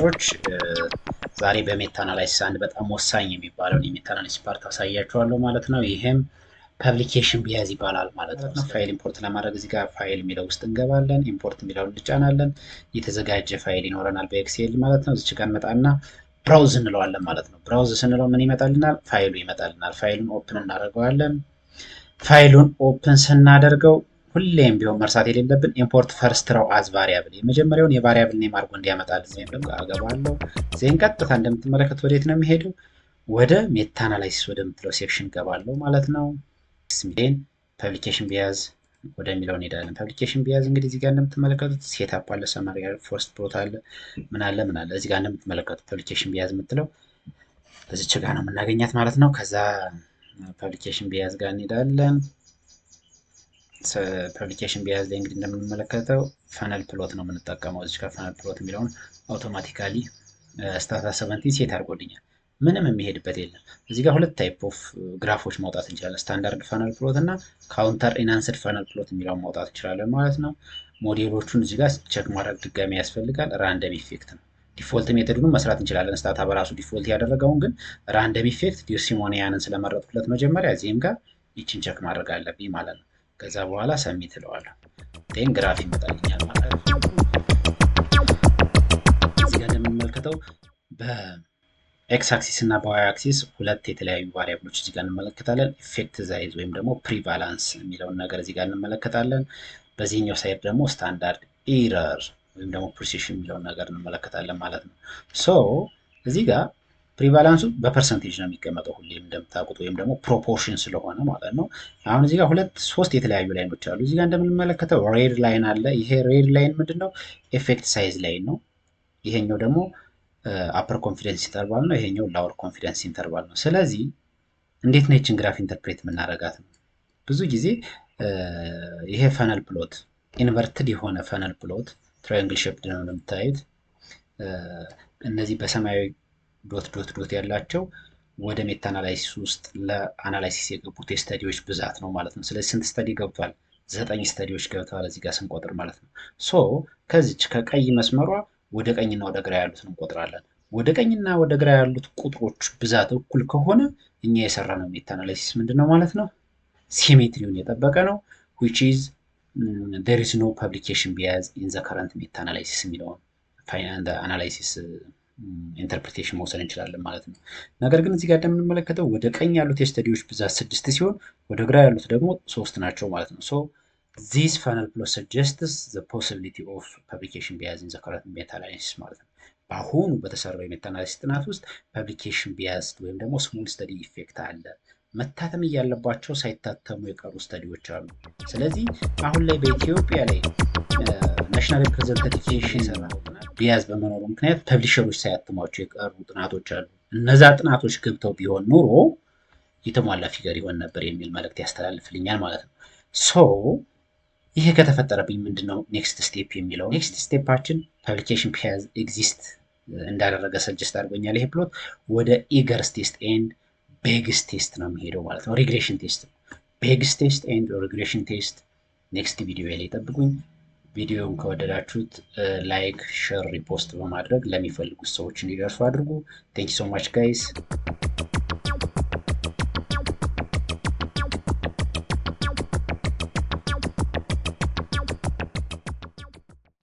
አድማጮች፣ ዛሬ በ meta analysis አንድ በጣም ወሳኝ የሚባለውን የ meta analysis part አሳያችኋለሁ ማለት ነው። ይህም publication bias ይባላል ማለት ነው። File import ለማድረግ እዚህ ጋር ፋይል የሚለው ውስጥ እንገባለን። Import የሚለውን እንጫናለን። የተዘጋጀ ፋይል ይኖረናል በ Excel ማለት ነው። እዚች ጋር እንመጣና browse እንለዋለን ማለት ነው። Browse ስንለው ምን ይመጣልናል? ፋይሉ ይመጣልናል። File ኡን open እናደርገዋለን። File ኡን open ስናደርገው ሁሌም ቢሆን መርሳት የሌለብን import first row as variable፣ የመጀመሪያውን የ variable name አድርጎ እንዲያመጣልን ወይም ደግሞ አገባለሁ። Then ቀጥታ እንደምትመለከት ወዴት ነው የሚሄደው? ወደ meta analysis ወደምትለው section ገባለሁ ማለት ነው። Then publication bias ወደሚለው እንሄዳለን። Publication bias እንግዲህ እዚህ ጋር እንደምትመለከቱት setup አለ፣ summary አለ፣ forest plot አለ፣ ምን አለ ምን አለ። እዚህ ጋር እንደምትመለከቱት publication bias የምትለው እዚች ጋር ነው የምናገኛት ማለት ነው። ከዛ publication bias ጋር እንሄዳለን። Publication bias ላይ እንግዲህ እንደምንመለከተው funnel plot ነው የምንጠቀመው። እዚች ጋር funnel plot የሚለውን automatically Stata 17 set አድርጎልኛል። ምንም የሚሄድበት የለም። እዚህ ጋር ሁለት type of graph ኦች ማውጣት እንችላለን። Standard funnel plot እና counter enhanced funnel plot የሚለውን ማውጣት እንችላለን ማለት ነው። ሞዴሎቹን እዚህ ጋር check ማድረግ ድጋሚ ያስፈልጋል። Random effect ነው። Default method ኡን መስራት እንችላለን። Stata በራሱ default ያደረገውን ግን random effect DerSimonian ን ስለመረጥኩለት መጀመሪያ እዚህም ጋር ይችን check ማድረግ አለብኝ ማለት ነው። ከዛ በኋላ submit እለዋለሁ። Then graph ይመጣልኛል ማለት ነው። እዚህ ጋር እንደምንመለከተው በ x axis እና በ y axis ሁለት የተለያዩ variable ኦች እዚህ ጋር እንመለከታለን። Effect size ወይም ደግሞ prevalence የሚለውን ነገር እዚህ ጋር እንመለከታለን። በዚህኛው side ደግሞ standard error ወይም ደግሞ precision የሚለውን ነገር እንመለከታለን ማለት ነው። So እዚህ ጋር prevalence ኡ በ percentage ነው የሚቀመጠው ሁሌም እንደምታውቁት ወይም ደግሞ proportion ስለሆነ ማለት ነው። አሁን እዚህ ጋር ሁለት ሶስት የተለያዩ line ኦች አሉ። እዚህ ጋር እንደምንመለከተው red line አለ። ይሄ red line ምንድን ነው? Effect size line ነው። ይሄኛው ደግሞ upper confidence interval ነው። ይሄኛው lower confidence interval ነው። ስለዚህ እንዴት ነው ይችን graph interpret የምናደርጋት ነው? ብዙ ጊዜ ይሄ funnel plot፣ inverted የሆነ funnel plot፣ triangle shaped ነው እንደምታዩት። እነዚህ በሰማያዊ dot dot dot ያላቸው ወደ meta analysis ውስጥ ለ analysis የገቡት የ study ዎች ብዛት ነው ማለት ነው። ስለዚህ ስንት study ገብቷል? ዘጠኝ study ዎች ገብተዋል እዚህ ጋር ስንቆጥር ማለት ነው። So ከዚች ከቀይ መስመሯ ወደ ቀኝና ወደ ግራ ያሉትን እንቆጥራለን። ወደ ቀኝና ወደ ግራ ያሉት ቁጥሮች ብዛት እኩል ከሆነ እኛ የሰራነው meta analysis ምንድን ነው ማለት ነው? Symmetry ውን የጠበቀ ነው፣ which is there is no publication bias in the current meta analysis የሚለውን analysis interpretation መውሰድ እንችላለን ማለት ነው። ነገር ግን እዚህ ጋር እንደምንመለከተው ወደ ቀኝ ያሉት የ study ዎች ብዛት ስድስት ሲሆን ወደ ግራ ያሉት ደግሞ ሶስት ናቸው ማለት ነው። So this funnel plot suggests the possibility of publication bias in the current meta analysis ማለት ነው። በአሁኑ በተሰራው የ meta analysis ጥናት ውስጥ publication bias ወይም ደግሞ small study effect አለ። መታተም እያለባቸው ሳይታተሙ የቀሩ study ዎች አሉ። ስለዚህ አሁን ላይ በኢትዮጵያ ላይ national representation bias በመኖሩ ምክንያት publisher ኦች ሳያትሟቸው የቀሩ ጥናቶች አሉ። እነዛ ጥናቶች ገብተው ቢሆን ኑሮ የተሟላ figure ይሆን ነበር የሚል መልእክት ያስተላልፍልኛል ማለት ነው። So ይሄ ከተፈጠረብኝ ምንድነው next step የሚለው፣ next step ኣችን publication bias exist እንዳደረገ suggest አድርጎኛል። ይሄ plot ወደ Egger's test and Begg's test ነው የሚሄደው ማለት ነው። Regression test ነው። Begg's test and regression test next ቪዲዮ ላይ ጠብቁኝ። ቪዲዮውን ከወደዳችሁት like፣ share፣ repost በማድረግ ለሚፈልጉት ሰዎች እንዲደርሱ አድርጉ። Thank you so much, guys.